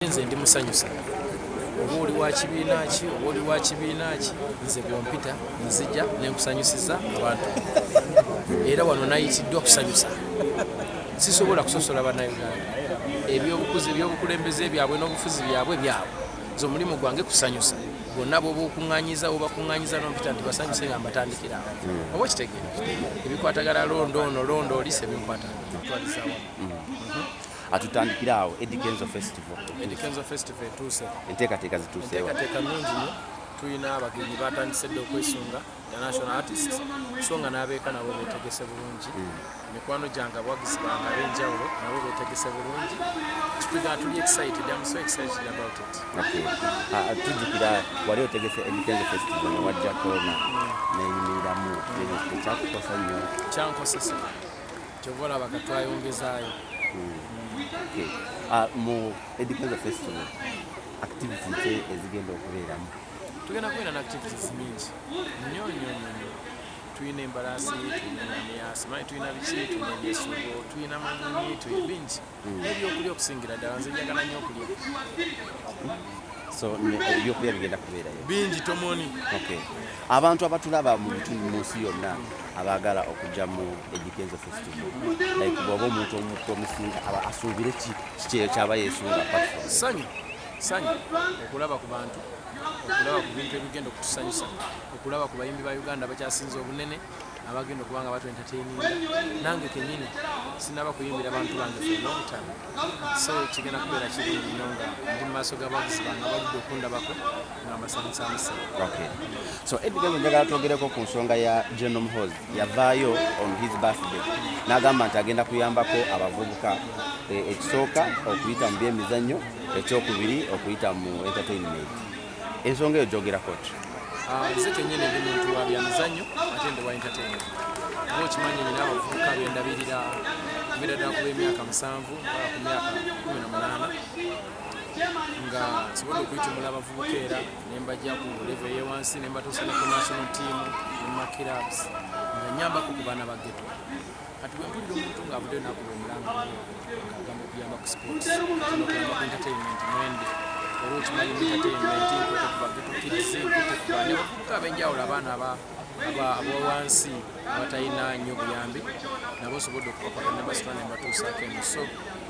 Nze ndi musanyusa. Oba oli wa kibiina ki, oba oli wa kibiina ki, nze bwompita nzija nenkusanyusiza abantu. Era wano nayitiddwa kusanyusa, sisobola kusosola Bannayuganda. Ebyobukuzi, ebyobukulembeze byabwe n'obufuzi byabwe byabwe, nze omulimu gwange kusanyusa bonna. Bwoba okuŋŋanyiza, obakuŋŋanyiza nompita nti basanyuse, nga mbatandikira awo. Oba okitegeera, ebikwatagana londo ono londo oli sebinkwata twaliza wamu. Atutandikira awo, Eddy Kenzo Festival. Eddy Kenzo Festival etuuse. Enteekateeka zituuseewa? Enteekateeka nnungi nnyo. Tulina abagenyi batandise dda okwesunga, international artists, so nga n'abeeka nabo betegese bulungi. Mikwano gyange, abawagizi bange ab'enjawulo nabo betegese bulungi. Kitugamba tuli excited. I'm so excited about it. Okay. Ah, tujjukira wali otegese Eddy Kenzo Festival ne wajja corona neyimiriramu, tekyakukosa nnyo? Kyankosesa, kyova olaba katwayongezaayo. Okay. Ah, mu Eddy Kenzo Festival activities ki ezigenda okubeeramu? Tugenda kubeera na activities nyingi nnyo nnyo nnyo nnyo. Tulina embalaasi, tulina engamiya, simanyi tulina biki, tulina ebyesuubo, tulina manyonyi, tulina bingi n'ebyokulya. Okusingira ddala nze njagala nnyo okulya. So ebyokulya bigenda kubeerayo? Bingi tomoni. Okay. Abantu abatulaba mu bitundu mu nsi yonna abaagala okujja mu Eddy Kenzo Festival, like bw'oba omuntu omupromisinga aba asuubire ki? Kiki kyaba yeesunga apart from Ssanyu, ssanyu okulaba ku bantu, okulaba ku bintu ebigenda okutusanyusa, okulaba ku bayimbi ba Uganda abakyasinze obunene abagenda okuba nga batu entertaininga. Nange kenyini sinaba kuyimbira bantu bange for a long time, so kigenda kubeera kirungi nnyo nga ndi mu maaso g'abawagizi bange abaludde okundabako nga mbasanyusamusa. Okay. So Eddy Kenzo, njagala twogereko ku nsonga ya General Muhoozi. Yavaayo on his birthday n'agamba nti agenda kuyambako abavubuka, ekisooka okuyita mu byemizannyo, ekyokubiri okuyita mu entertainment. Ensonga eyo gyogerako ki? Ah, nze kenyini ndi muntu wa byamizannyo ate ndi wa entertainment. Oba okimanyi, nyina abavubuka bendabirira kuviira ddala kuba emyaka 7 mpaka ku myaka 18, nga nsobodde okuyitimula abavubuka era nembajja ku level eyewansi nembatuusa ne ku national team ne ma clubs, nga nyambako ku baana ba ghetto. Kati bwe mpulira omuntu ng'avuddeyo nakuba omulanga ng'agamba okuyamba ku sports ate n'okuyamba ku entertainment, mwende oba okimanyi mu entertainment nkwete ku ba ghetto kids, nkwete ku baani, abavubuka ab'enjawulo, abaana abawansi abatalina nnyo buyambi, nabo nsobodde okubakwata ne basitula ne mbatuusaako eno. So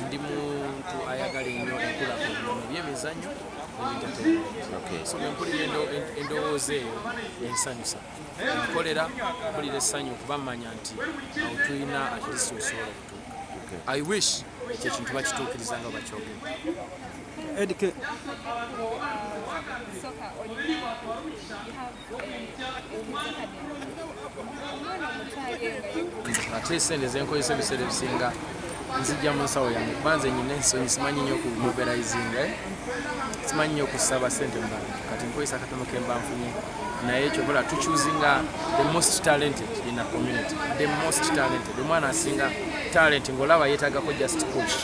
ndi muntu ayagala ennyo enkulaakulana mu byemizannyo ne entertainment. So bwe mpulira endowooza eyo ensanyusa, nkolera mpulira essanyu okuba mmanya nti awo tulina at least osobola okutuuka. I wish ekyo ekintu bakituukiriza nga bakyogera. Eddie K. Soka olina, you have a kids academy. Omwana omuto ali nga Ate esente zenkozesa ebiseera ebisinga nzijja mu nsawo yange, kuba nze nyina ensonyi, simanyi nnyo okumobilizinga, eh? Simanyi nnyo okusaba sente mu bantu. Kati nkozesa akatono kemba nfunye, naye kyobola tuchoosinga the most talented in a community, the most talented, omwana asinga talent ng'olaba yeetagako just push,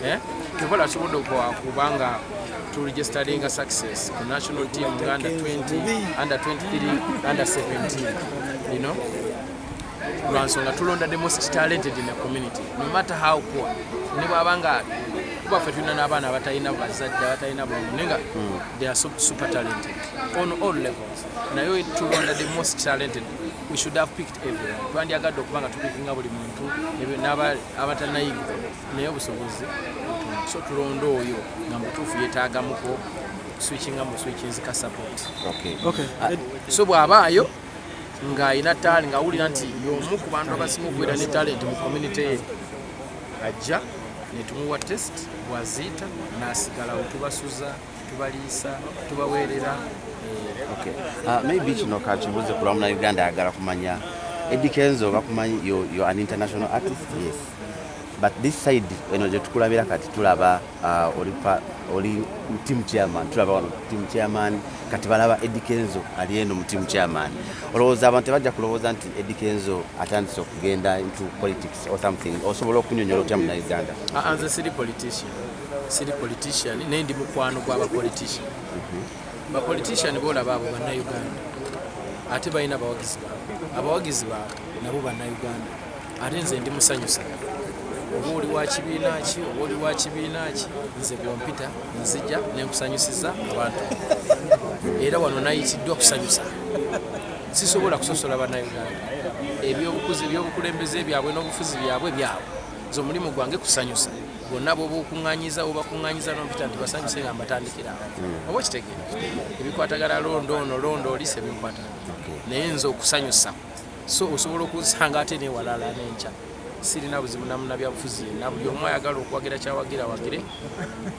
eh? Kyobola tusobodde kubanga turegisteringa success ku national team nga under 20, under 23, under 17, lwansonga tulonda the most talented in the community, no matter how poor. Ne bwabanga kuba ffe tulina n'abaana abatalina bazadde, abatalina bulamu, naye nga they are super talented on all levels, naye tulonda the most talented. We should have picked everyone. Twandyagadde okuba nga tupikinga buli muntu abatanayiga, naye obusobozi butono. So tulonda oyo nga mutuufu yeetaagamuko switchinga mu switchings ka support. Okay. So bw'abaayo ng'alina talent, ng'awulira nti y'omu ku bantu abasinga okubeera ne talent mu community ye, ajja netumuwa test, bw'aziita n'asigalawo. Tubasuza, tubaliisa, tubaweerera. Okay. Maybe kino kakibuuze ku lwa Munnayuganda ayagala kumanya. Eddy Kenzo bakumanyi, you're an international artist, yes. But this side eno gye tukulabira kati tulaba oli team chairman, tulaba wano team chairman, kati balaba Eddy Kenzo ali eno mu team chairman. Olowooza abantu tebajja kulowooza nti Eddy Kenzo atandise okugenda into politics or something? Osobola okunyonyola otya Munnayuganda? Ah, nze siri politician, siri politician, naye ndi mukwano gw'abapolitician. Bapolitician boolaba abo Bannayuganda, ate balina abawagizi baabwe, abawagizi baabwe nabo Bannayuganda, ate nze ndi musanyusa. Oba oli wa kibiina ki, oba oli wa kibiina ki, nze bwompita nzija nenkusanyusiza abantu. Era wano nayitiddwa kusanyusa, sisobola kusosola Bannayuganda. Ebyobukuzi, ebyobukulembeze byabwe n'obufuzi byabwe byabwe, nze omulimu gwange kusanyusa bonna. Bwoba okuŋŋanyiza, obakuŋŋanyiza nompita nti basanyuse, nga mbatandikira awo. Oba okitegeera, ebikwatagana londo ono londo oli sebinkwatagana, naye nze okusanyusa. So osobola okunsanga ate newalala nenkya, sirina buzibu namunabyabufuzi yenna. Buli omu ayagala okuwagira kyawagira wagire,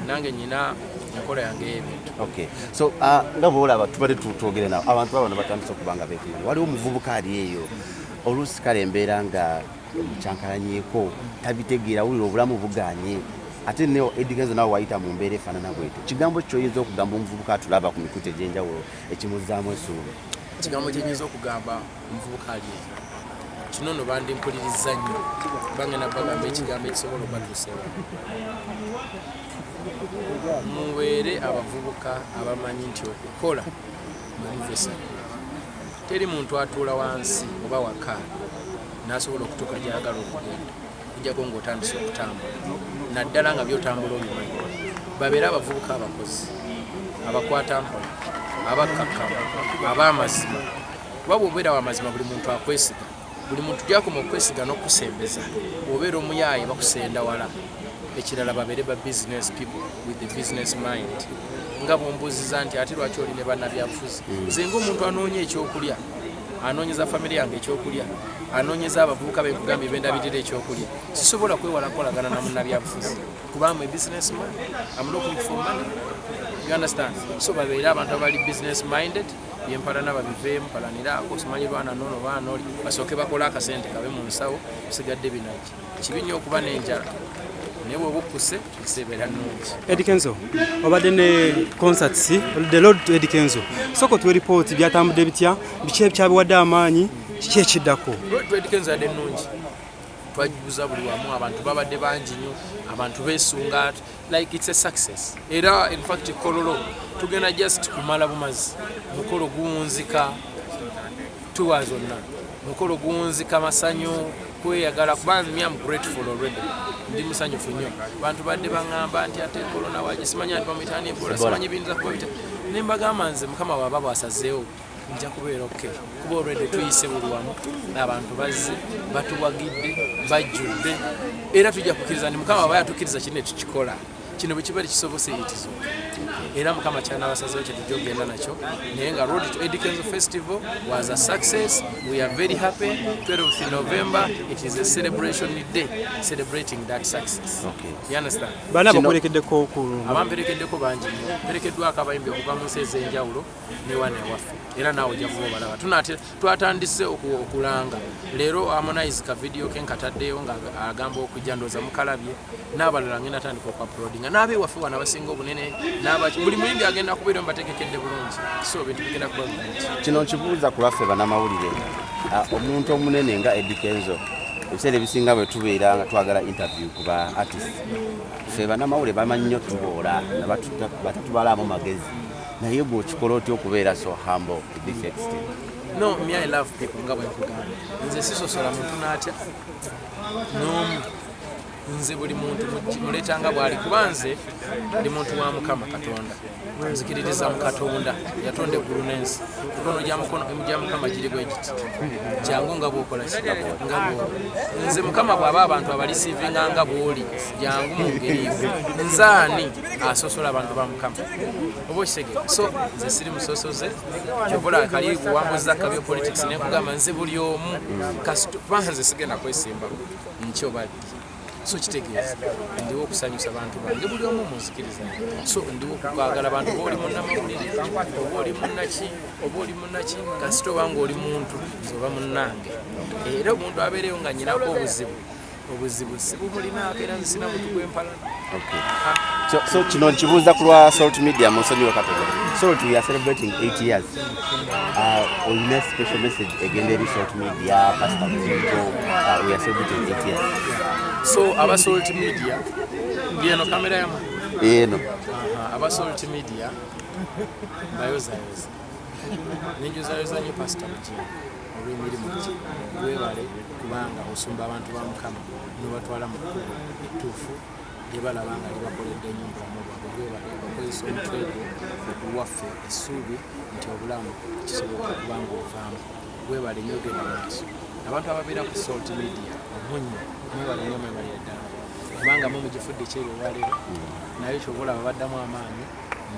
nange nyina enkola yange y'ebintu. Okay, so nga bwolaba tubadde twogere nawe, abantu babano batandise okuba nga bekumanya. Waliwo omuvubuka ali eyo, oluusi kale embeera nga mukyankalanyeko, tabitegeera, wulira obulamu buganye, ate ne Eddy Kenzo nawe wayita mu mbeera efaanana bwetyo. Kigambo kyoyinza okugamba omuvubuka atulaba ku mikutu egy'enjawulo ekimuzzaamu essuubi? Ekigambo kyenyinza okugamba omuvubuka ali eyo, kino nno bandimpuliriza nnyo, kubanga nabagamba ekigambo ekisobola okubatuuseewo: mubeere abavubuka abamanyi nti okukola mwemuva essanyu. Teri muntu atuula wansi oba waka n'asobola okutuuka gy'ayagala okugenda okujjako ng'otandise okutambula, naddala nga byotambula obimanyi. Babeere abavubuka abakozi, abakwata mpola, abakkakkamu, ab'amazima, kuba bw'obeera w'amazima buli muntu akwesiga, buli muntu gyakoma okwesiga n'okusembeza. Bw'obeera omuyaaye bakusenda wala. Ekirala, babeere ba business people with the business mind. Nga bwombuuziza nti ate lwaki oli ne bannabyabufuzi, nze ngaomuntu anoonya ekyokulya, anoonyeza famire yange ekyokulya, anoonyeza abavubuka benkugambye bendabirira ekyokulya, sisobola kwewala kukolagana na munnabyabufuzi kubanga a business man, I'm looking for money, you understand? So babeere abantu abali business minded. Byempalana babiveemu, palaniraako simanyi lwana nono baana oli, basooke bakole akasente kabe mu nsawo, bisigadde binajja. Kibi nnyo okuba n'enjala, naye bw'oba okkuse ensi ebeera nnungi. Eddie Kenzo, obadde ne concerts, The Road to Eddie Kenzo. Sooka otuwe ripooti, byatambudde bitya? Biki ebikyabiwadde amaanyi? Kiki ekiddako? Road to Eddie Kenzo yadde nnungi, twagibuza buli wamu, abantu babadde bangi nnyo, abantu beesunga, like it's a success. Era in fact Kololo tugenda just kumala bumazi, mukolo guwunzika tuwa zonna, mukolo guwunzika masanyu, kweyagala, kuba me am grateful already, ndi musanyufu nnyo. Bantu badde baŋŋamba nti ate korona wagi, simanyi anti bamuyitani Ebola, simanyi biyinza kuba bitya, ne mbagamba nze Mukama bw'aba bwasazeewo nja kubeera okay, kuba already tuyise buli wamu, abantu bazze batuwagidde, bajjudde, era tujja kukkiriza nti Mukama aba yatukkiriza kino tukikola. Kino bwe kiba tekisobose, it is okay. Era Mukama kyanabasazeewo kyetujja okugenda nakyo. Naye nga Road to Eddie Kenzo Festival was a success, we are very happy. 12th November, it is a celebration day, celebrating that success. You understand? Bana bakwerekeddeko ku Abamperekeddeko bangi nnyo. Mperekeddwako abayimbi okuva mu nsi ez'enjawulo ne wano ewaffe, era naawe ojja kuba obalaba. Twatandise okulanga leero Harmonize, ka video ke nkataddeyo nga agamba okujja, ndowooza mukalabye, n'abalala ngenda tandika okuuploadinga, n'abewaffe wano abasinga obunene, n'abaki, buli muyimbi agenda kubeera mbategekedde bulungi, so ebintu bigenda kuba bulungi. Kino nkibuuza ku lwaffe bannamawulire. Omuntu omunene nga Eddy Kenzo, ebiseera ebisinga bwe tubeera nga twagala interview ku ba artist, ffe bannamawulire bamanyi nnyo tuboola batatubalaamu magezi, naye gwe okikola otya okubeera so humble to this extent? No, me, I love people. Nga bwe nkugamba, nze sisosola muntu n'atya n'omu. Nze buli muntu muleetanga bw'ali, kuba nze ndi muntu wa Mukama Katonda, nzikiririza mu Katonda yatonda eggulu n'ensi. Mikono gya mukono gya Mukama giri bwe giti, jangu nga bw'okola ki, nga bw'oli. Nze Mukama bw'aba abantu abareceivinga nga bw'oli, jangu mu ngeri yo. Nze ani asosola abantu ba Mukama? Oba okitegeera? So nze siri musosoze. Kyovola kali kuwambuza kabyo politics, nekugamba nze buli omu kuba nze sigenda kwesimba nkyo baddi. So kitegeeza ndiwo okusanyusa bantu bange, buli omu munzikiriza. So ndiwo okwagala bantu, oba oli munnamawulire, oba oli munnaki, oba oli munnaki, kasita oba nga oli muntu, nze oba munnange. Era omuntu abeereyo nga nyinako obuzibu, obuzibu sibumulinaako, era nze sina muntu gwempalana. Okay. So kino nkibuuza ku lwa Salt Media, munsonyiwe katono. Salt, we are celebrating 8 years. Olina special message egenda eri Salt Media, Pastor Bugingo? We are celebrating 8 years. So aba Salt Media, ngeno kamera yamu? Eno. Aha, aba Salt Media bayozayoza, nenjozayoza nnyo Pastor Bugingo olw'emirimu gye. Webale kubanga osumba abantu ba Mukama. Nobatwala mu kkubo ettuufu lye balaba nga libakoledde nnyo mu bulamu bwabwe. Webale okozesa omutwe gwo okuwaffe essuubi nti obulamu kisoboka okuba nga ovaamu. Webale nnyo, genda mu maaso. Abantu ababeera ku Salt Media, omunnyo, mwebale nnyo, mwebalire ddala, kubanga mwe mugifudde kyeri olwaleero. Naye kyova olaba baddamu amaanyi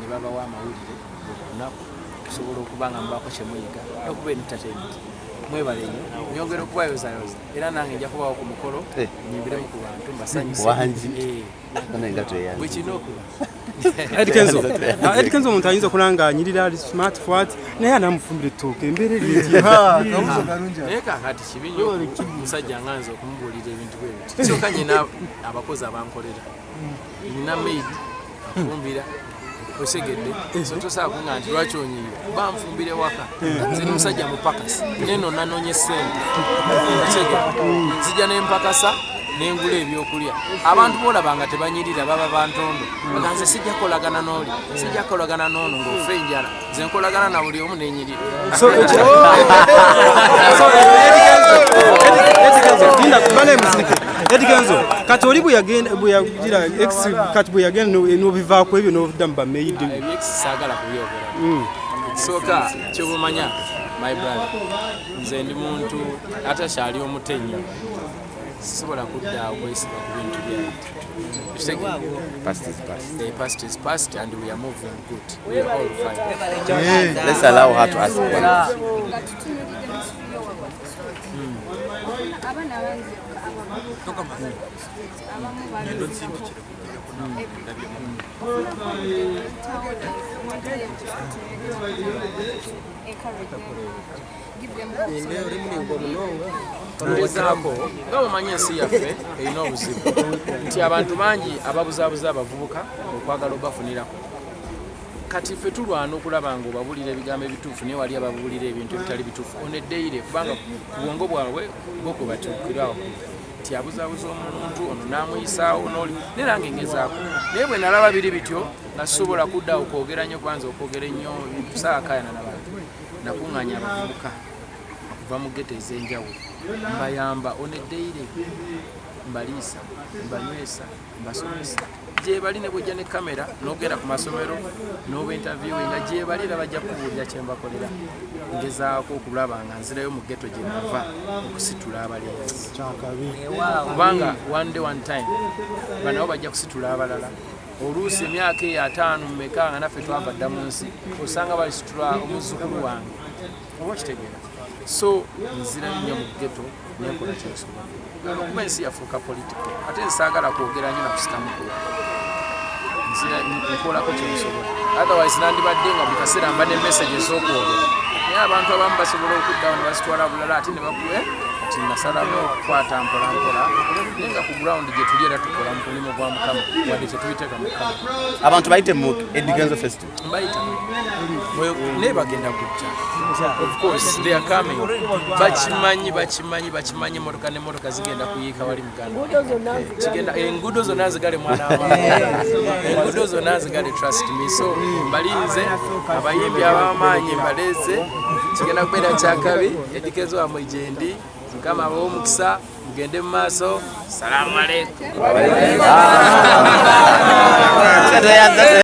ne babawa amawulire buli lunaku okusobola okuba nga mubaako kye muyiga n'okuba entertainment. Mwebale nnyo, nyongera okubayozayoza, era nange nja kubawo ku mukolo. Eh. Nyimbiremu ku bantu mbasanyuse. Wangi. Eh, Bane nga tweyanze. Bwe kirina okuba. Eddie Kenzo. Ah, Eddie Kenzo, omuntu ayinza okulaba nga anyirira, ali smart fat, naye anamufumbira ettooke, embeera eri etya? Naye kakati kibi nnyo omusajja nga nze okumubuulira ebintu bwe biti. Kyokka nyina abakozi abankolera, nyina maid afumbira, osegedde. So tosobola kuŋŋamba nti lwaki onyirira, banfumbira ewaka. Nze ndi musajja mupakasi, neno nanonye sente, osegedde, nzija nempakasa nengula ebyokulya. Abantu bolaba nga tebanyirira baba bantondo, nga nze sijja kukolagana n'oli, sijja kukolagana n'ono ng'ofa enjala. Nze nkolagana na buli omu nenyirira. So Eddie Kenzo, Eddie Kenzo, linda bane musirike. Eddie Kenzo, kati oli bwe yagenda, bwe yagira ex, kati bwe yagenda n'obivaako ebyo n'odda mu ba maid. Ebye ex saagala kubyogera. Ekisooka kyobumanya, my brother, nze ndi muntu atakyali omuto ennyo, sisobola kudda awo kwesiba ku bintu byange. Past is past. The past is past and we are moving good, we are all fine. Let's allow her to ask one. Nga tutunuulidde history yo wano ku street, abaana bangi abavubuka abali ku street, abamu babeerako ofunako obuyitawo, like ku street, encourage them, give them hope? Ngezaako. Nga mumanyi, ensi yaffe erina obuzibu nti abantu bangi ababuzaabuza abavubuka okwagala obafunirako. Kati ffe tulwana okulaba nga obabulira ebigambo ebituufu, naye wali ababuulira ebintu ebitali bituufu oneddeyire, kubanga ku bwongo bwabwe bo kwe batuukira waggulu nti abuzaabuza omuntu ono n'amuyisaawo n'oli. Naye nange ngezaako, naye bwe nalaba biri bityo nga sisobola kuddawo kwogera nnyo, kubanza okwogera ennyo saakayana nabantu. Nakuŋŋaanya abavubuka okuva mu ghetto ez'enjawulo, mbayamba oneddeire, mbaliisa, mbanywesa, mbasomesa. Gyebali ne bwejja ne kamera n'ogenda ku masomero n'oba interviewinga, gyebali era bajja kubuulira kyembakolera. Ngezaako okulaba nga nzirayo mu ghetto gye nava okusitula abalenzi, kubanga one day, one time banabo bajja kusitula abalala. Oluusi emyaka eyo 50 mumeka nga naffe twava dda mu nsi, osanga balisitula omuzzukulu wange, oba okitegeera. So nzirayo nnyo mu ghetto nenkola kyensobola, okuba ensi yafuuka political, ate nsaagala kwogera nnyo nakusitamukuwa. Nzira nkolako kyensobola, otherwise nandibadde nga buli kaseera mba ne message ez'okwogera, naye abantu abamu basobola okuddawo ne bazitwala bulala ate ne bakuwe. Kati nasalamu okukwata mpola mpola, naye nga ku ground gye tuli era tukola mu mulimu gwa Mukama, wadde tetubiteeka mu kamera. Abantu bayite mu Eddie Kenzo Festival. Mbayita naye bagenda kujja, of course they are coming. Bakimanyi, bakimanyi, bakimanyi. Emotoka nemotoka zigenda kuyiika wali muganda. Kigenda, enguudo zonna nzigale, mwana wa mama. Enguudo zonna nzigale, trust me. So mbalinze, abayimbi ab'amaanyi mbaleeze, kigenda kubeera kyakabi. Eddy Kenzo wamwe gyendi. Mukama abawe omukisa, mugende mu maaso. Salaamu aleikum. Tweyanze.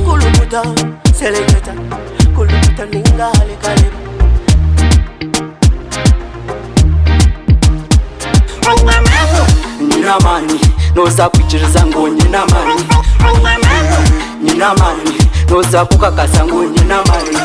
Kulukuta, seleketa, kulukuta ningale kaleba. Nyina amani, noza kwikiriza ngo nyina amani. Nyina amani, noza kukakasa ngo nyina amani.